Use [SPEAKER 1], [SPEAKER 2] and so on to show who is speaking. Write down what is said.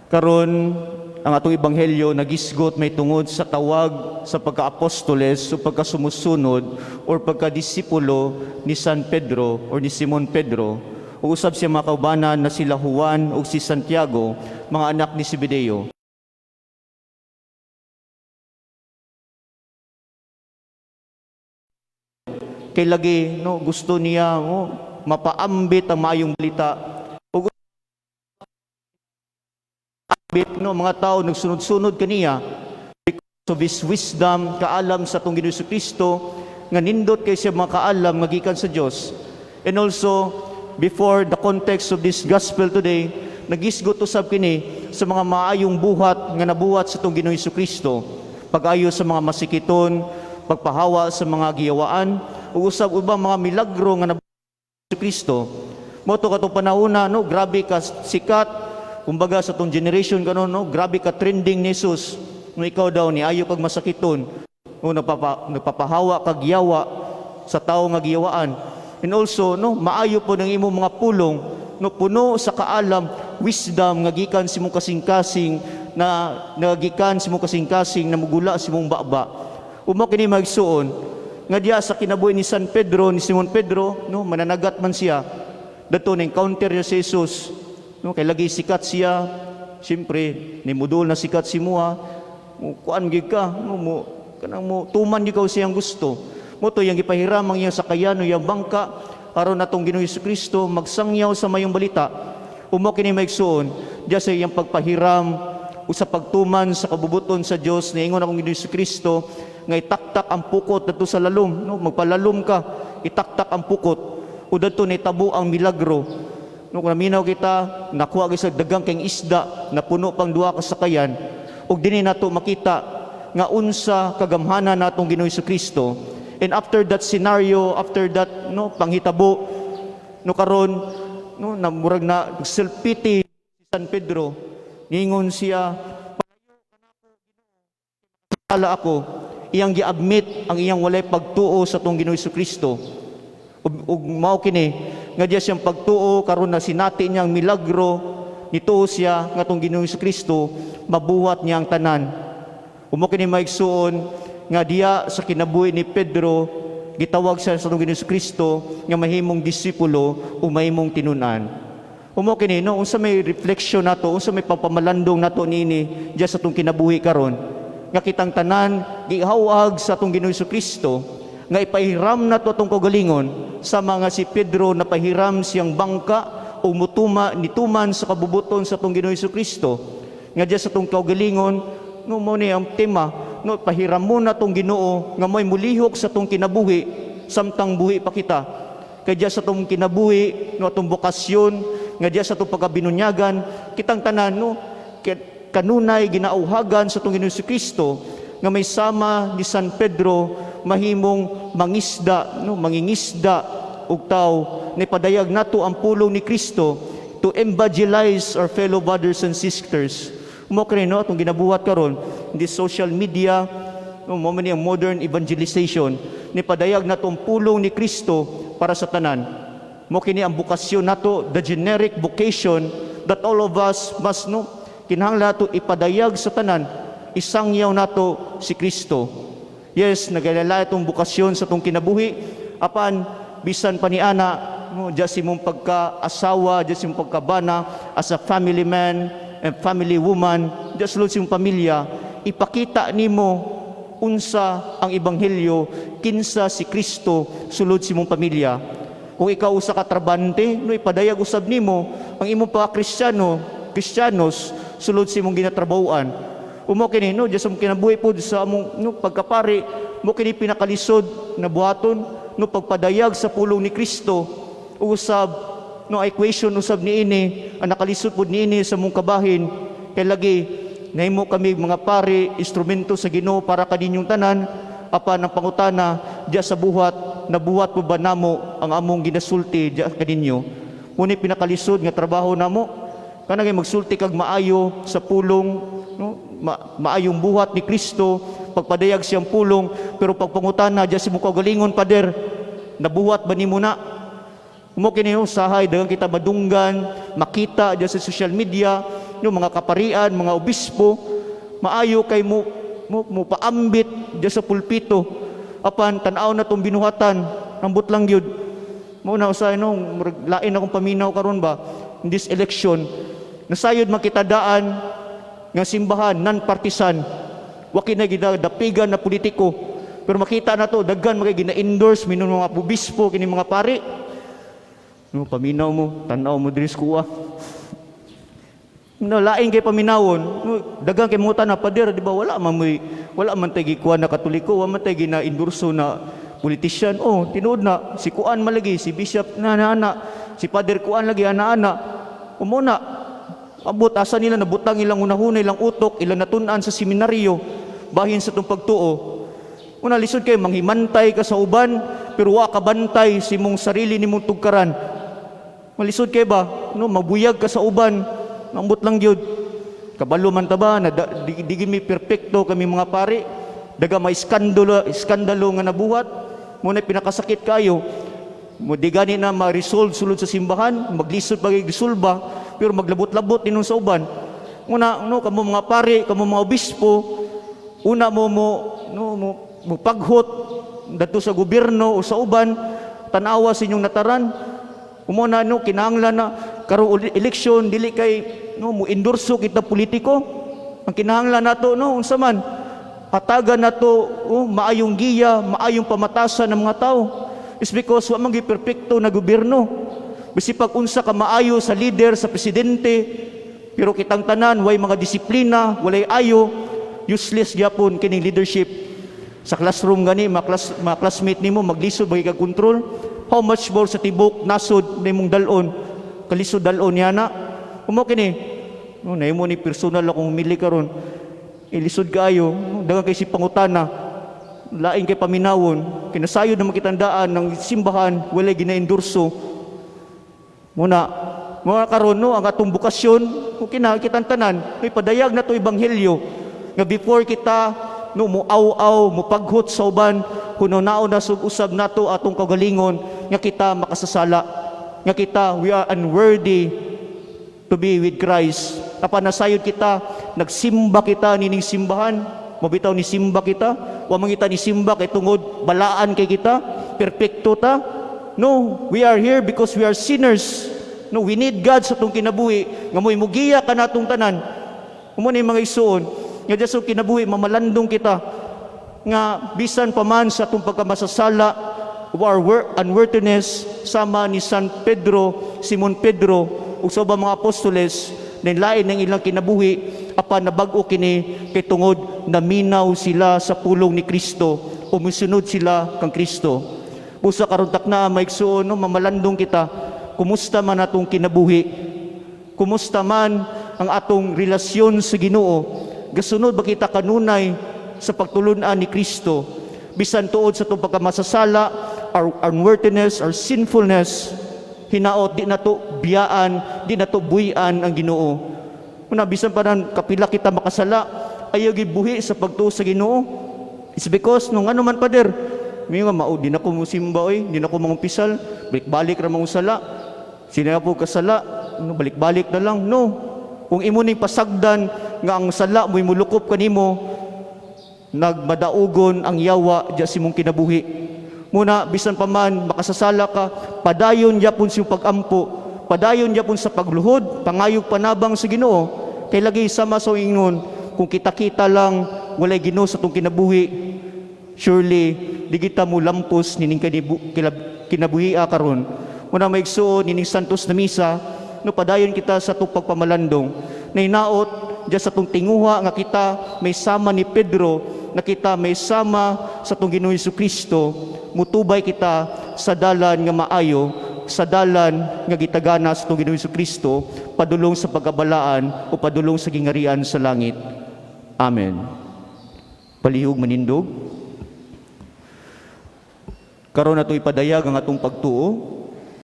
[SPEAKER 1] Karon, ang atong ebanghelyo nagisgot may tungod sa tawag sa pagka-apostoles o pagkasumusunod or pagkadisipulo ni San Pedro or ni Simon Pedro ug usab siya mga kaubanan na sila Juan ug si Santiago, mga anak ni Zebedeo. Kay lagi, no, gusto niya, oh, mapaambit ang maayong balita. Ug ambit, no, mga tao nagsunod-sunod kaniya because of his wisdom, kaalam sa atong Ginoo Kristo nga nindot kay siya mga kaalam nga gikan sa Dios. And also, before the context of this gospel today, nagisgot usab kini sa mga maayong buhat nga nabuhat sa atong Ginoo Kristo, pag-ayo sa mga masikiton, pagpahawa sa mga giyawaan, ug usab ubang mga milagro nga nabuhat sa Kristo. Mo to katong panahona, no, grabe ka sikat, kumbaga sa tong generation karon, no, grabe ka trending ni Jesus. No, ikaw daw ni ayo kag masakiton, no, nagpapahawa kag yawa sa tawo nga giyawaan. And also, no, maayo po ng imong mga pulong, no, puno sa kaalam, wisdom nga gikan sa imong kasing-kasing na nagikan sa imong kasing-kasing na mugula sa imong baba. Umo kini, magsuon, nga diya sa kinabuhi ni San Pedro, ni Simon Pedro, no, mananagat man siya. Dato na encounter niya si Jesus, no, kay lagi sikat siya. Siyempre, ni mudol na sikat si Mua, mo kuan gid ka, no, mo kanang mo tuman gyud ka siyang gusto. Mo to yang gipahiram ang iyang sakayan o iyang bangka aron atong Ginoo Kristo magsangyaw sa mayong balita. Umo kini, maigsuon, diya sa iyang pagpahiram o sa pagtuman sa kabubuton sa Dios, niingon akong Ginoo Kristo nga itaktak ang pukot dadto sa lalom, no, magpalalom ka, itaktak ang pukot o dadto nitabo ang milagro, no. Kung naminaw kita, nakuha gyud sa dagang kang isda, napuno pang duha ka sakayan. Ug dinhi nato makita nga unsa kagamhanan natong Ginoo Kristo. And after that scenario, after that, no, panghitabo, no, karon, no, na murag na self pity si San Pedro. Ningon siya, "Ala ako." Iyang gi-admit ang iyang walay pagtuo sa atong Ginoo Kristo. Ug mao kini nga diya siyang pagtuo karon na sinati niyang milagro, nituo siya nga atong Ginoo Kristo mabuhat niya ang tanan. Umo kini, maigsuon, nga diya sa kinabuhi ni Pedro, gitawag siya sa atong Ginoo Kristo nga mahimong disipulo o mahimong tinun-an. Umo kini, no, unsa may reflection nato, unsa may pagpamalandong nato niini diya sa atong kinabuhi karon nga kitang tanan gihawag sa atong Ginoo Kristo nga ipahiram nato atong kaugalingon sa mga si Pedro napahiram siyang bangka o mutuma nituman sa kabubuton sa atong Ginoo Kristo, nga diya sa atong kaugalingon, no, mo ni ang tema, no, pahiram mo na atong Ginoo nga mo'y mulihok sa atong kinabuhi samtang buhi pa kita. Kay diya sa atong kinabuhi, no, atong bokasyon nga diya sa atong pagkabinunyagan, kitang tanan, no, kanunay ginauhagan sa atong Ginoo Kristo nga may sama ni San Pedro mahimong mangisda, no, mangingisda og tawo na ipadayag nato ang pulong ni Kristo, to evangelize our fellow brothers and sisters. Mo kini, no, atong ginabuhat karon in this social media, no, mo man ni ang modern evangelization, ni padayag nato ang pulong ni Kristo para sa tanan. Mo kini ang bokasyon nato, the generic vocation that all of us must, no, kinahanglan nato ipadayag sa tanan, isangyaw nato si Kristo. Yes, nagalala itong bokasyon sa itong kinabuhi, apan bisan pa ni ana, no, diya sa imong pagka-asawa, diya sa imong pagkabana, as a family man and family woman, diya sa imong pamilya, ipakita nimo unsa ang ebanghelyo, kinsa si Kristo sulod sa imong pamilya. Kung ikaw usa ka trabante, no, ipadayag usab nimo ang imong pagka-Kristiyano, Kristiyanos sulod sa imong ginatrabahoan. Umo kini, no, diya sa imong kinabuhi pod sa among, no, pagkapari, mo kini pinakalisod na buhaton, no, pagpadayag sa pulong ni Kristo. Usab, no, equation usab niini ang nakalisod pod niini sa among kabahin, kay lagi nahimo kami mga pari instrumento sa Ginoo para kaninyong tanan, apan ang pangutana diya sa buhat, nabuhat po ba namo ang among ginasulti diya kaninyo? Muni pinakalisod nga trabaho namo, kanang magsulti kag maayo sa pulong, no, maayong buhat ni Kristo, pagpadayag siyang pulong, pero pagpangutana diya sa imong kaugalingon, "Pader, nabuhat ba nimo na?" Mao kini usahay daghang kita madunggan, makita diya sa social media, yung mga kaparian, mga obispo, maayo kay mo paambit diya sa pulpito. Apan tan-aw na tong binuhatan, ambot lang gyud. Mao na usahay, no, murag lain akong paminaw karon ba in this election. Nasayod makita daan nga simbahan non-partisan. Wa kina gida dapigan na politiko. Pero makita na to daghan mga gina-endorse minon mga obispo kini mga pari. No, paminaw mo, tan-aw mo diri sa kuha. No, lain kay paminawon. No, daghan kay muta na, "Pader, di ba wala man tay gikuan na Katoliko, wa man tay gina-endorso na politician." Oh, tinuod na si kuan malagi, si bishop na na ana, si Pader kuan lagi ana ana. Umuna, abot asa nila nabutang ilang unahuna, ilang utok, ilang natun-an sa seminaryo bahin sa tong pagtuo. Una, lisod kay manghimantay ka sa uban pero wa ka bantay sa imong sarili nimong tugkaran. Malisod kay ba? No, mabuyag ka sa uban. Ambot lang gyud. Kabalo man ta ba na di mi perpekto kami mga pari. Daga may iskandalo, iskandalo nga nabuhat. Mao na pinakasakit kayo. Mo di gani na ma-resolve sulod sa simbahan, maglisod pa kay resolba, pero maglabot-labot ninong sa uban. Una, no, kamo mga pari, kamo mga obispo, una mo no mo paghot dadto sa gobyerno o sa uban, tanawa sa inyong nataran. Umuna, no, kinahanglan na karong eleksyon dili kay, no, mo endorso kita politiko. Ang kinahanglan nato, no, unsa man hatagan nato, oh, maayong giya, maayong pamatasan ng mga tao. Is because wa man gyud perpekto na gobyerno. Bisi pag unsa ka maayo sa leader, sa presidente, pero kitang tanan way mga disiplina, walay ayo, useless gyapon kining leadership. Sa classroom gani, mga classmate nimo maglisod ba kag control? How much more sa tibok nasod nimong dalon? Kalisod dalon niya na. Umo kini. No, nahimo ni personal akong humili karon. Ilisod kaayo, no, daghang kay si pangutana. Lain kay paminawon, kinasayod na makitandaan ng simbahan walay gina-endorso. Muna, mga karon, no, ang atong bukasyon, kung kitang tanan, may padayag na to ebanghelyo nga before kita, no, mo aw-aw, mo paghot sa uban, kuno naon na sug usab nato atong kaugalingon nga kita makasasala, nga kita, we are unworthy to be with Christ. Apan nasayod kita, nagsimba kita nining simbahan, mabitaw ni simba kita, wa man kita ni simba kay tungod balaan kay kita, perpekto ta. No, we are here because we are sinners. No, we need God sa atong kinabuhi nga mo'y mugiya kanatong tanan. Umo ni mga igsuon, nga diya sa kinabuhi mamalandong kita nga bisan pa man sa atong pagkamasasala, our unworthiness, sama ni San Pedro, Simon Pedro ug sa ubang mga apostoles, lain ng ilang kinabuhi, apan nabag-o kini kay tungod naminaw sila sa pulong ni Kristo o misunod sila kang Kristo. Busa karon takna, mga igsuon, no, mamalandong kita, kumusta man atong kinabuhi, kumusta man ang atong relasyon sa Ginoo, gasunod ba kita kanunay sa pagtulunan ni Kristo bisan tuod sa atong pagkamasasala, our unworthiness, our sinfulness? Hinaot di nato biyaan, di nato buy-an ang Ginoo. Una, bisan pa nan kapila kita makasala, ayaw gibuhi sa pagtuo sa Ginoo. It's because nung ano man, pader, may nga mao di na ko musimba oy, di na ko mangumpisal, balik-balik ra mong sala. Sina po kasala, no, balik-balik na lang. No. Kung imo ning pasagdan nga ang sala mo'y mulukop kanimo, nagmadaugon ang yawa diya sa imong kinabuhi. Muna, bisan pa man makasasala ka, padayon yapon sa iyong pag-ampo, padayon yapon sa pagluhod, pangayog panabang sa Ginoo. Kay lagi sama sa ingon, kung kita-kita lang walay Ginoo sa atong kinabuhi, surely di kita mo lampos nining kinabuhia karon. Muna, mga igsuon, nining Santos na Misa, no, padayon kita sa atong pagpamalandong. Nahinaot diya sa atong tinguha nga kita may sama ni Pedro, na kita may sama sa atong Ginoo Kristo, mutubay kita sa dalan nga maayo, sa dalan nga gitagana sa atong Ginoo Kristo padulong sa pagkabalaan o padulong sa gingarian sa langit. Amen. Palihog manindog. Karon nato ipadayag ang atong pagtuo.